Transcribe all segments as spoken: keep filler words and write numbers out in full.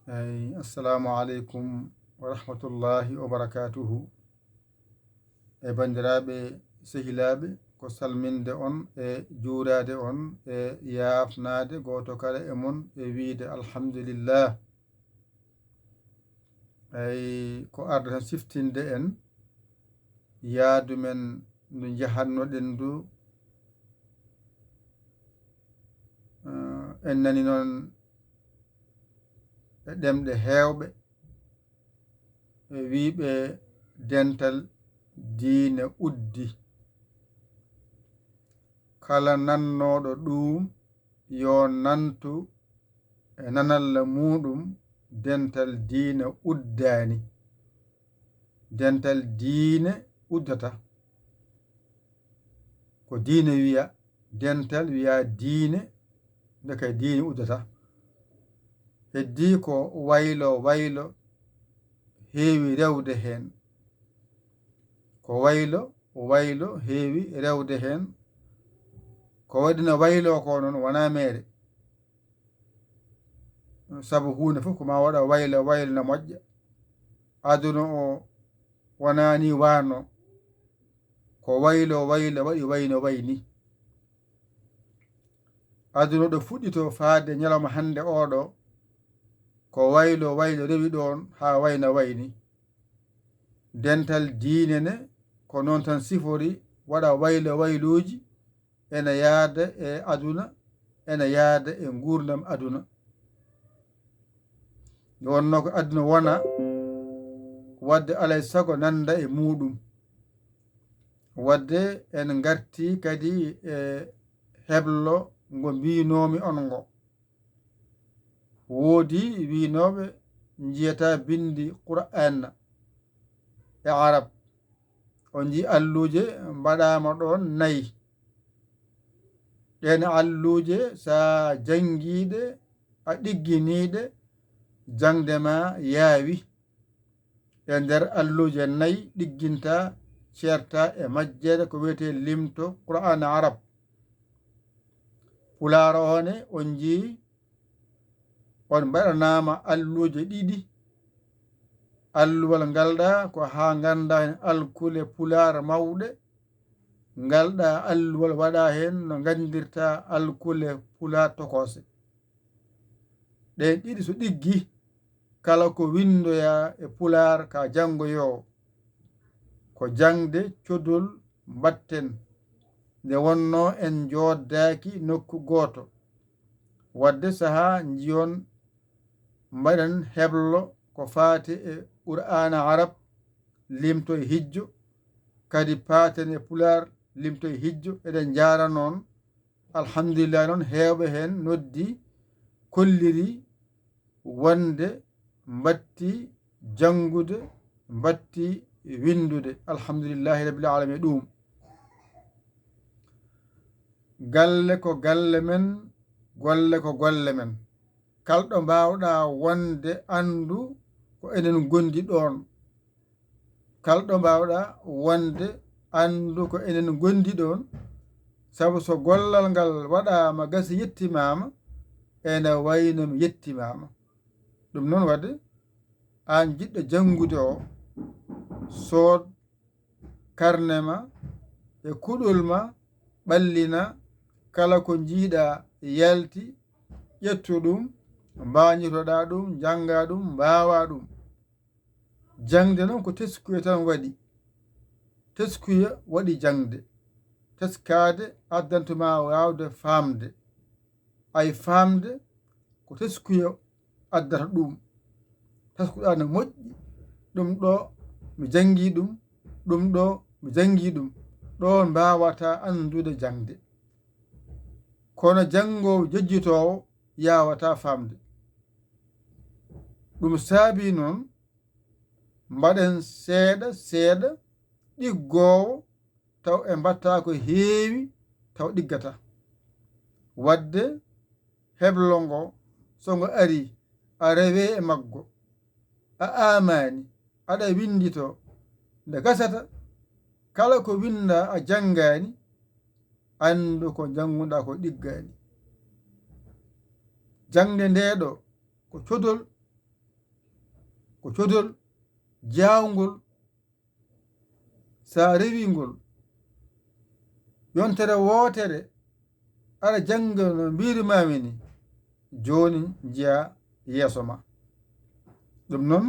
Eyi, assalamu aleykum wa rahmatullahi wa barakatuhu. E banndiraaɓe, sehilaaɓe, ko salminde on e juuraade on e yaafnaade gooto kala e mon e wiyde alhamdulillah. Eyi, ko arde tan siftinde en yaadu men ndu njahatnoɗen ndu. Eh, en nani noon e ɗemɗe heewɓe e wiyɓe dental diine uddi. Kala nannooɗo ɗum yo nantu e nanalla muuɗum, dental diine uddaani. Dental diine uddata. Ko diine wiya, dental wiya diine, nde kay diine uddata. Heddii ko waylo waylo heewi rewde heen. Ko waylo waylo heewi rewde heen. Ko waɗi no waylo ko noon wonaa meere. Sabu huunde fof ko ma waɗa waylo waylo na moƴƴa. Aduna o wonaa ni waano. Ko waylo waylo waɗi wayno wayni. Aduna ɗo fuɗɗito faade ñalawma hannde oɗo, ko waylo waylo rewi ɗoon haa wayna wayni. Dental diine ne ko noon tan sifori, waɗa waylo wayluuji, ena yaada e aduna, ena yaada e nguurndam aduna. Nde wonnoo ko aduna wona, waɗde alay sago nannda e muuɗum. Waɗde en ngartii kadi e heblo ngo mbiynoomi on ngo. Woodi wiynooɓe njiyataa binndi Qur'aana e Arab. On njii alluuje mbaɗaama ɗoon nayi. Ɗeen alluuje, so a janngii ɗe, a ɗigginii ɗe, jaŋde ma yaawi. E nder alluuje nayi ɗigginta, ceerta e majjere ko wiyetee limto Qur'aana Arab. Pulaar o ne, on njii, on mbaɗanaama alluuje ɗiɗi. Alluwal ngal ɗaa ko haa ngannda heen alkule Pulaar mawɗe. Ngal ɗaa alluwal waɗa heen no nganndirta alkule Pulaar tokoose. Ɗeen ɗiɗi so ɗiggi, kala ko winndoyaa e Pulaar ka janngoyoowo, ko jaŋde codol mbaɗten, nde wonnoo en njooddaaki nokku gooto. Waɗde sahaa njiyon mbaɗen heblo ko faati e Qur'aana Arab, limto e hijjo, kadi paaten e Pulaar, limto e hijjo. Eɗen njaara noon. Alhamdulillahi noon, heewɓe heen noddi, kolliri wonde mbaɗti janngude, mbaɗti winndude. Alhamdulillahi rabbil aalamiin. Ɗum, galle ko galle men, golle ko golle men. Kala ɗo mbaawɗaa wonde, anndu ko enen ngondi ɗoon. Kala ɗo mbaawɗaa wonde, anndu ko enen ngondi ɗoon, sabu so gollal ngal waɗaama, gasi yettimaama, ene wayi no mi yettimaama. Ɗum noon waɗde, aan jiɗɗo janngude o, sood karne ma e kuɗol ma, ɓallina, kala ko njiiɗaa yalti, ƴettu ɗum, mbaañitoɗaa ɗum, njanngaa ɗum, mbaawaa ɗum. Jaŋde noon ko teskuya tan waɗi. Teskuya waɗi jaŋde. Teskaade addanta ma waawde faamde. Ay faamde ko teskuya addata ɗum. Teskuɗaa no moƴƴi, ɗum ɗo mi janngii ɗum, ɗum ɗo mi janngii ɗum. Ɗoon mbaawataa anndude jaŋde. Kono janngoowo jejjitoowo yaawataa faamde. Ɗum saabii noon, mbaɗen seeɗa seeɗa ɗiggoowo, taw en mbaɗtaa ko heewi, taw ɗiggataa. Waɗde heblo ngo, so ngo arii, a rewee e maggo, a aamaani, aɗa winnditoo. Nde gasata, kala ko winndaa a janngaani, anndu ko njannguɗaa ko ɗiggaani. Jaŋde ndee ɗoo ko codol ko codol jaawngol. So a rewii ngol yontere wootere, aɗa jannga no mbiirumaami ni, jooni njiyaa yeeso ma. Ɗum noon,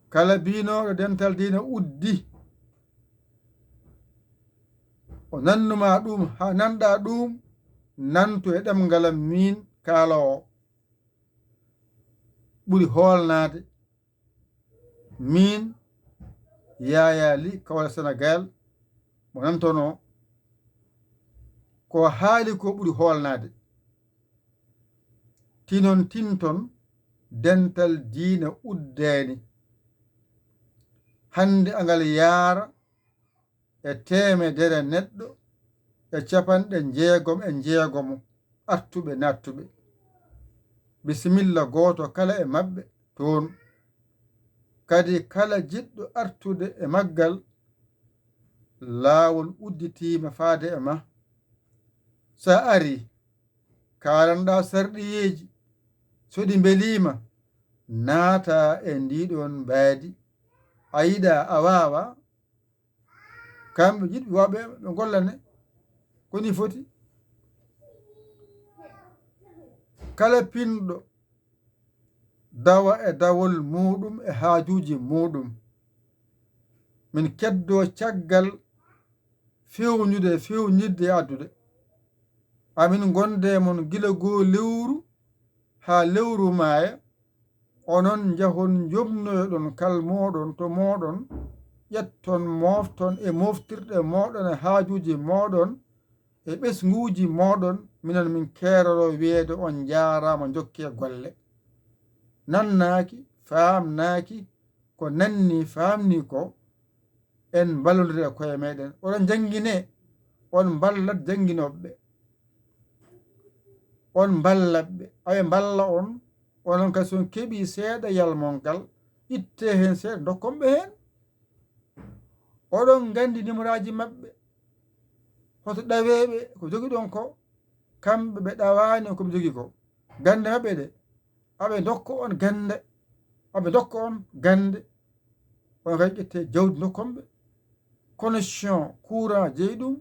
kala biinooɗo dental diina uddi, o nannumaa ɗum, haa nanɗaa ɗum, nantu e ɗemngal am miin kaaloowo. Ɓuri hoolnaade, miin Yaayaa Li, Kawla Senegaal, mo nantonoo, ko haali ko ɓuri hoolnaade. Tinon tinton, dental diina uddaani. Hannde angal yaara e teemedere neɗɗo e capanɗe jeegom e jeegomo artuɓe naattuɓe. Bisimilla gooto kala e maɓɓe toon. Kadi kala jiɗɗo artude e maggal, laawol udditiima faade e ma. So a arii, kaalanɗaa sarɗiyeeji, so ɗi mbeliima, naata e ndii ɗoon mbaadi. A yiɗaa, a waawaa, kamɓe jiɗɓe waawɓe ɓe ngollane ko ni foti. Kala pinɗo dawa e dawol muuɗum e haajuuji muuɗum. Min keddoo caggal fewjude, fewnitde e addude. Amin ngonde e mon gila goo lewru haa lewru maaya. Onon njahon njomnoyoɗon kal mooɗon to mooɗon, ƴetton moofton e moftirɗe mooɗon e haajuuji mooɗon e ɓesnguuji mooɗon, minen min keeroroo wiyeede on njaaraama, njokkee golle. Nannaaki, faamnaaki, ko nanni, faamni ko, en mballondira e koye meɗen. Oɗon njannginee, on mballat jannginooɓe ɓe. On mballat ɓe. Aɓe mballa on, onon kadi so on keɓii seeɗa yalmol ngal, ittee heen seeɗa, ndokkon ɓe heen. Oɗon nganndi nimoraaji maɓɓe. Hoto ɗawee ɓe ko jogiɗon ko, kamɓe ɓe ɗawaani ko ɓe jogii ko. Gannde maɓɓe ɗe, aɓe ndokka on gannde, aɓe ndokka on gannde, on kadi ƴettee jawdi ndokkon ɓe. Connexion courant jeyi ɗum,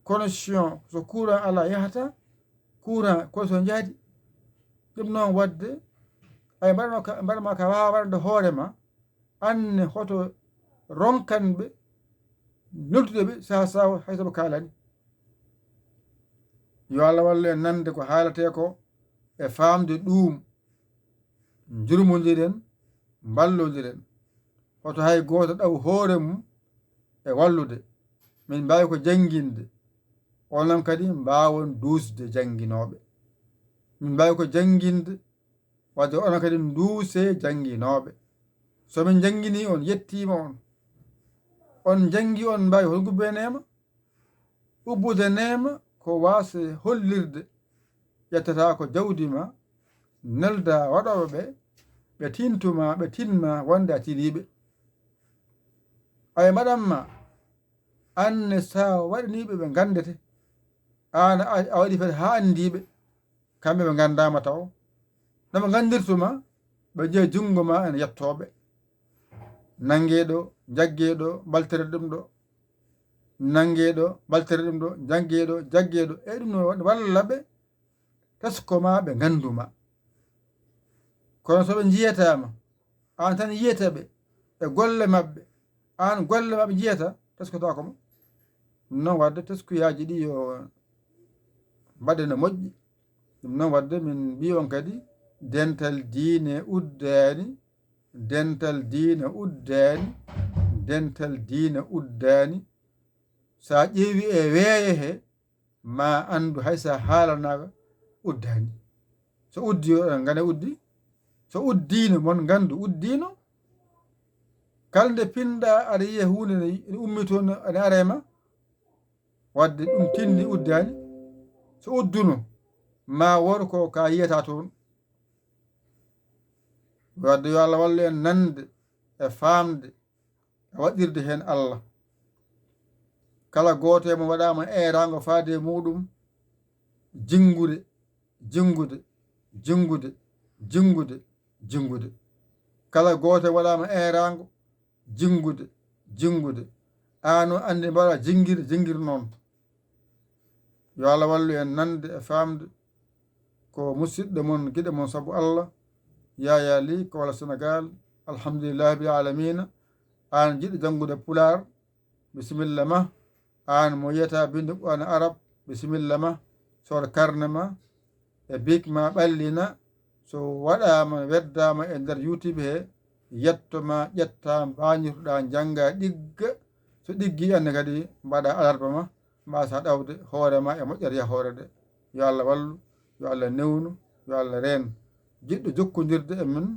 connexion so courant alaa yahata, courant connexion jaadi. Ɗum noon waɗde, ay mbaɗano ka, mbaɗama ka waawa waɗande hoore ma, anne hoto ronkan ɓe, noddude ɓe saha saha hay soɓe kaalani. Yo Allah wallu en nande ko haalatee ko e faamde ɗuum. Njurmondiren, mballondiren. Hoto hay gooto ɗaw hoore mum e wallude. Min mbaawi ko jannginde, onon kadi mbaawon duusde jannginooɓe. Min mbaawi ko jannginde, wadde onon kadi nduusee jannginooɓe. So min njannginii on, yettiima on, on njanngi, on mbaawi holguɓe neema? Ubbude neema ko waasde hollirde, ƴettataa ko jawdi ma, neldaa waɗooɓe ɓe, ɓe tintu ma, ɓe tin ma wonde a tinii ɓe. Aɓe mbaɗan ma, aan ne so a waɗanii ɓe, ɓe nganndete. Aan a, a waɗii fedde haa anndii ɓe. Kamɓe ɓe nganndaama taw. No ɓe nganndirtu ma, ɓe njeya junngo ma ene yettoo ɓe. Nanngee ɗo, njaggee ɗo, mbaltere ɗum ɗo. Nanngee ɗo, mbaltere ɗum ɗo, njaggee ɗo, jaggee ɗo. E ɗum no walla ɓe tesko ma, ɓe nganndu ma. Kono so ɓe njiyataa ma, aan tan yiyata ɓe e golle maɓɓe, aan golle maɓɓe njiyata, teskotaako ma. Ɗum noon waɗde teskuyaaji ɗi yo mbaɗe no moƴƴi. Ɗum noon waɗde min mbii on kadi, dental diine uddaani, dental diine uddaani, dental diine uddaani. So a ƴeewi e weeyo he, ma anndu hay so a haalanaaka uddaani. So uddi, oɗon ngane uddi. So uddiino, mon nganndu uddiino. Kala nde pinɗaa, aɗa yiya huunde ne, ene ummitoo, no, ene ara e ma. Waɗde ɗum tinndi uddaani. So udduno, ma wor ko ka yiyata toon. Waɗde yo Allah wallu en nande e faamde e waɗirde heen Allah. Kala gooto e mon waɗaama eeraango faade e muuɗum, jinngude, jinngude, jinngude, jinngude, jinngude. Kala gooto waɗaama eeraango, jinngude, jinngude. Aan o anndi mbaɗa jinngir, jinngir noon. Yo Allah wallu en nande e faamde. Ko musidɗo mon, giɗo mon sabu Allah, Yaya Ly, ko walla Senegal. Alhamdulillahi rabbil alamina. Aan jiɗɗo janngude Pulaar, bisimilla ma. Aan mo yiyata binndi Qur'aan Arab, bisimilla ma. Sood karne ma e bic ma, ɓallina. So waɗaama, weddaama e nder YouTube he, yetto ma, ƴetta, mbañirtoɗa, njannga, ɗigga. So ɗiggi, anne kadi mbaɗa alarba ma, mbasa ɗawde hoore ma e moƴƴere yahoore nde. Yo Allah wallu, yo Allah newnu, yo Allah reen. Jiɗɗo jokkondirde e men,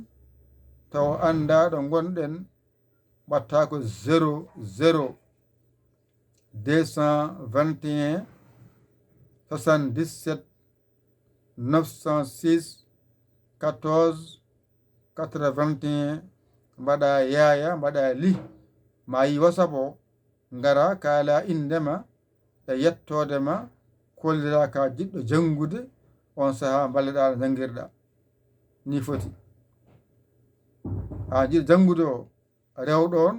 tawa annda ɗo ngonɗen, mbatta ko zéro zéro deux cent vingt et un soixante-dix-sept neuf cent six quatorze quatre-vingt-un, mbaɗa Yaya, mbaɗa Ly, ma yi WhatsApp o, ngara kaala innde ma e yettoode ma, kollira ka jiɗɗo janngude, on saha mballeɗa no janngirɗa. Ni foti. A jiɗɗo janngude o, rew ɗoon,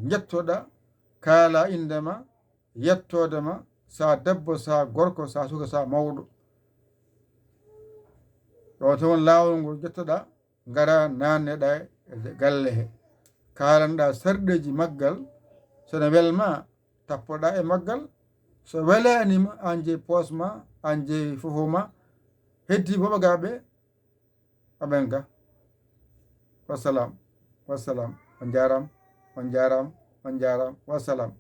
njettoɗa, kaala innde ma, yettoode ma, sa debbo, sa gorko, sa suka, sa mawɗo. Ɗo tawon laawol ngol njettoɗa, ngara naanneɗa e galle he. Kaalanɗa sarɗeeji maggal, so ne welma, tappoɗa e maggal. So welaani ma, aan jeyi poos ma, aan jeyi fofo ma. Heddi boɓagaaɓe, aɓen ga. Wassalam, wassalam, on njaaraama, on njaaraama, on njaaraama, wassalam.